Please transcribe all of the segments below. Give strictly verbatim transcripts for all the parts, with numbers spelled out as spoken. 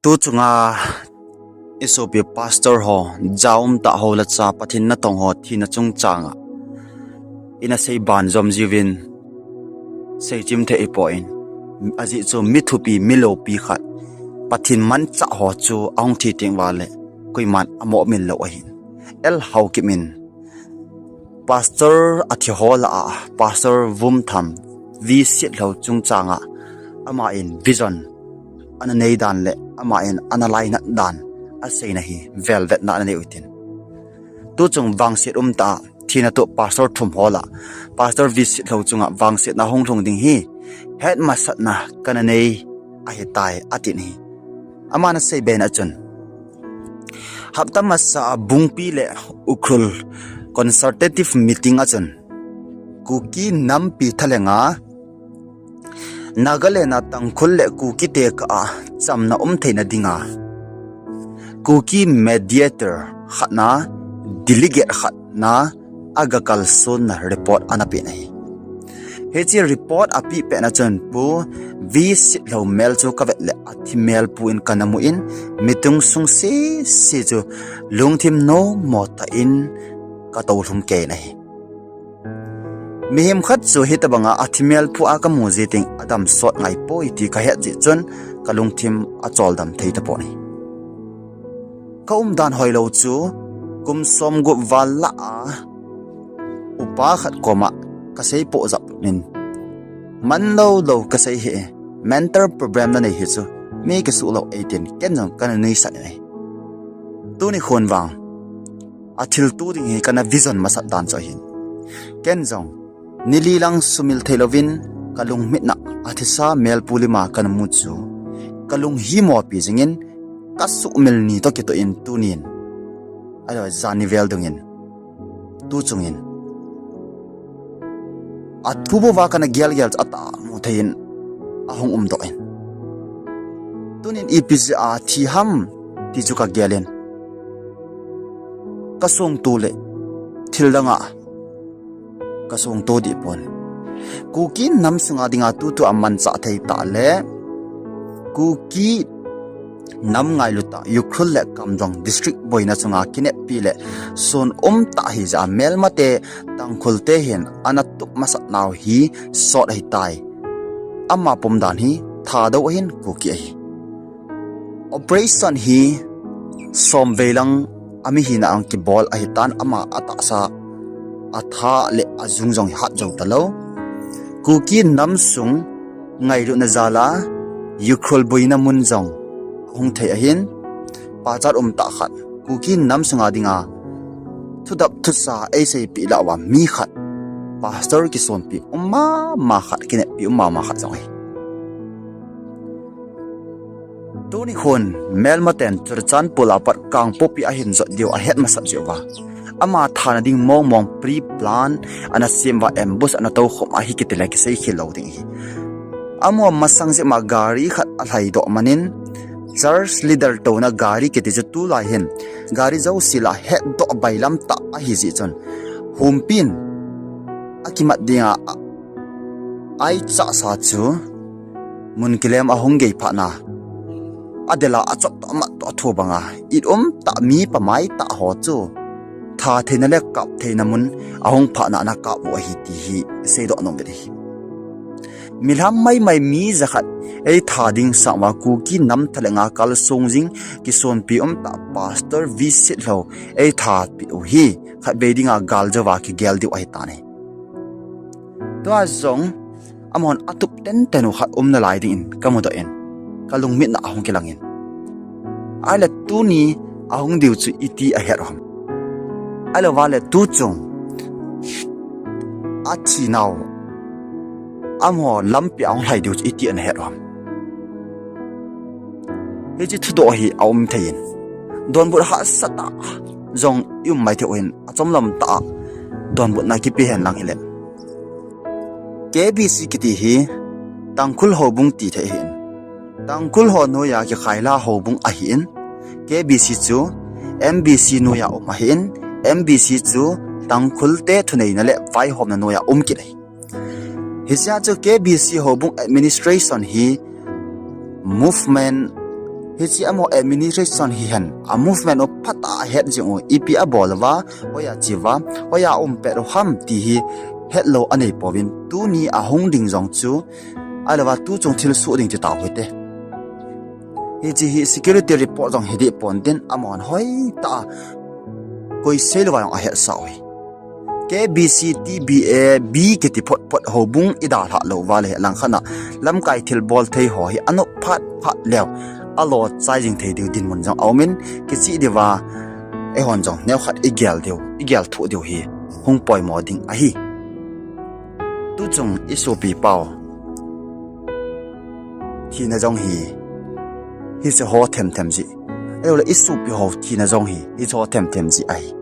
Tu chunga isopi pastor ho, jaum ta ho la cha Pathen natong ho thina chungchanga ina sei ban jom jiuvin sei chim thei ipon, ajeh chu mi thupi mi loupi khat Pathen manchah ho chu ahung thi teng vale koiman amo min lou ahin. El Haokip in Pastor athi ho lah a, Pastor Vumtham, V Sitlhou chungchanga, ama in vision ana nei dan le ama in ana lainat dan aseina hi velvetna ana nei utin. Tu chung vangset umta, thina tu Pastor thum ho lah, Pastor V Sitlhou chunga vangsetna hung lhung ding hi, het masatna kana nei ahitai atin hi. Aman asei bena chun, hapta masa a Bungpi le Ukhrul consultative meeting a chun Kuki nampi thalenga Nagaland a Tangkhul le Kuki te kah a chamna um theina dinga Kuki mediator khatna, delegate khatna, aga kalsonna report ana pen ahi. Hiche report apeh pet na chun Pu V Sitlhou mel chu kavet le athi mel pu in kana mu in, meeting sung sese chu lungthim nomo tah in ka toulhum kei in ahi. Mihem khat chu hitabanga athi mel pu a kamu jeh teng adam sot ngai poi ti kahet jeh chun kalungthim acholdam thei tapon ahi. Ka umdan hoilou chu kum som gup val lah a upa khat koma kasei poh jep in, man lou lou kasei hi, mental problem nanei hi chu mi kisuh lou eitin ken jong kana nuisat in ahi. Tuni khun vang athilto ding hi kana vision masat dan chu ahin, ken jong nili lang sumil thei louvin kalungmitna athisa mel pu lima kana mu chu kalung himopi jingin kasuhmil ni toh kitoh in tunin, ajo jani vel dungin, tu chungin athu bouva kana gelgel chu atah mu thei in ahung umdoh in, tunin ipi jeh a thi ham ti chu kagel in, kasungto le thil danga kasungto deh pon. Kuki nam sunga dinga tutu amanchah thei tah le Kuki nam ngailut a Ukhrul le Kamjong district boina chunga kineppi le sun umtah hijeh a melmate Tangkhul te hin ana tup masat nau hi sot ahitai. Ama pum dan hi Thadou ahin Kuki ahi. Operation hi som vei lang ami hina a kibol ahitan, ama atahsa atha le ajung jong hi hat jou talou. Kuki nam sung ngailutna jal a Ukhrul boina mun jong hung thei ahin, pachat umtah khat Kuki nam sunga dinga thudap thusa eiseipeh lah uva mi khat, pastor kisonpi um mama khat, kineppi um mama khat jong ahi. Tuni khun melmaten Churachandpur a pat Kangpokpi ahin jot diu ahet masat jeh uva, ama thana ding mongmong pre-plan ana sem uva, ambush ana toukhum ahi kitile kisei khel lou ding ahi. Amaho masang jeh ma gari khat alhaidoh manin, church leader touna gari kiti chu tulai hin gari jouse lah hetdoh bailam tah ahijeh chun, humpin akimat dinga aichahsa chu mun kilem ahung gei phatna, adel a achop toh amat toh athu banga, it umtah mi pamai tah ho chu tha theina le kap theina mun ahung phatna ana kap u ahi ti hi seidoh nom uvin ahi. Milham maimai mi jakhat eitha ding sang uva Kuki nam thalenga kalsong jing kisonpi umtah Pastor V Sitlhou eitha peh u hi khatvei dinga gal jouva kigel diu ahitan ahi. Tua jong amahon atup tenten u khat um nalai dingin kamudoh in, kalungmitna ahung kilangin, ahile tuni ahung diu chu iti ahet u ham? Ahilouva le tu chung athinau amaho lampi ahung lhai diu chu iti ana het u ham? Hiche thudoh hi aum thei in, donbut hahsatah jong i um maithei u hin, achomlam tah a donbutna kipe henlang hile, K B C kiti hi Tangkhul houbung ti thei ahin, Tangkhul ho noiya kikhaila houbung ahin, K B C chu M B C noiya um ahin, M B C chu Tangkhul te thuneina le vaihomna noiya um kit ahi. Hijeh a chu K B C houbung administration hi movement Hiche amaho administration hihen, a movement u phatah a het jing u, ipi abol uva, hoiya che uva, hoiya um pet u ham ti hi hetlou anei pouvin, tuni ahung ding jong chu, ahilouva tuchung thilsoh ding ti tau hite. Hiche hi security report jong hideh ponte, amahon hoitah a koi seilouva jong ahetsah u hi. K B C T B A B kiti photphot houbung idalhah lou uva le langkhat a lamkai thilbol thei ho hi anop phat phat leu, alo chai jing thei diu dinmun jong aumin, kicheh diuva eihon jong neokhat igel diu, igel thoh diu hi hung poimo ding ahi. Tuchung isopi pau thina jong hi, hiche ho themthem jeh, ahiloule isopi ho thina jong hi, hiche ho themthem jeh ahi.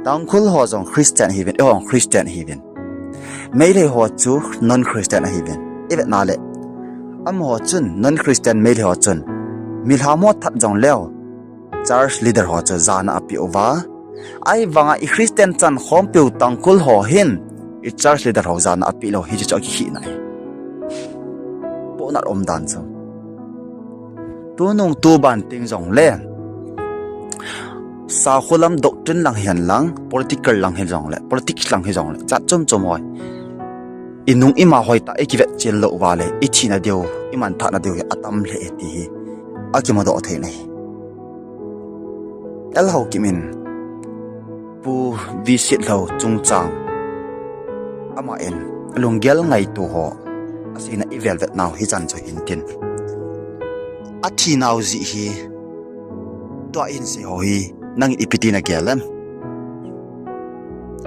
Tangkhul ho jong Christian ahiuvin, eiho jong Christian ahiuvin. Meitei ho chu non-Christian ahiuvin. Ivetna le, amaho chun non-Christian Meitei ho chun, milham ho that jongleu, church leader ho chu jana apeh uva. Ahivanga i Christian chankhompiu Tangkhul ho hin, i church leader ho jana apeh lou, hiche chu akikhehna ahi. Pohnat umdan chu. Tunung tuban teng jongle, sakholam doctrine lang hihen lang, political lang hijongle, politics lang hijongle, jat chom chom hoi, inung ima hoitah a ikivetchil lou uva le, ithina diu, imanthahna diu hi atam lheh e ti hi akimudoh theina ahi. L Haokip in Pu V. Sitlhou chungchang, aman lunggel ngaito ho aseina ivel vetnau hichan chu hintin, athinau jeh hi tua ihin sei ho hi nangin ipiti nagel em?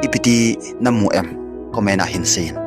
Ipiti namu em? Comment a hin seiyin.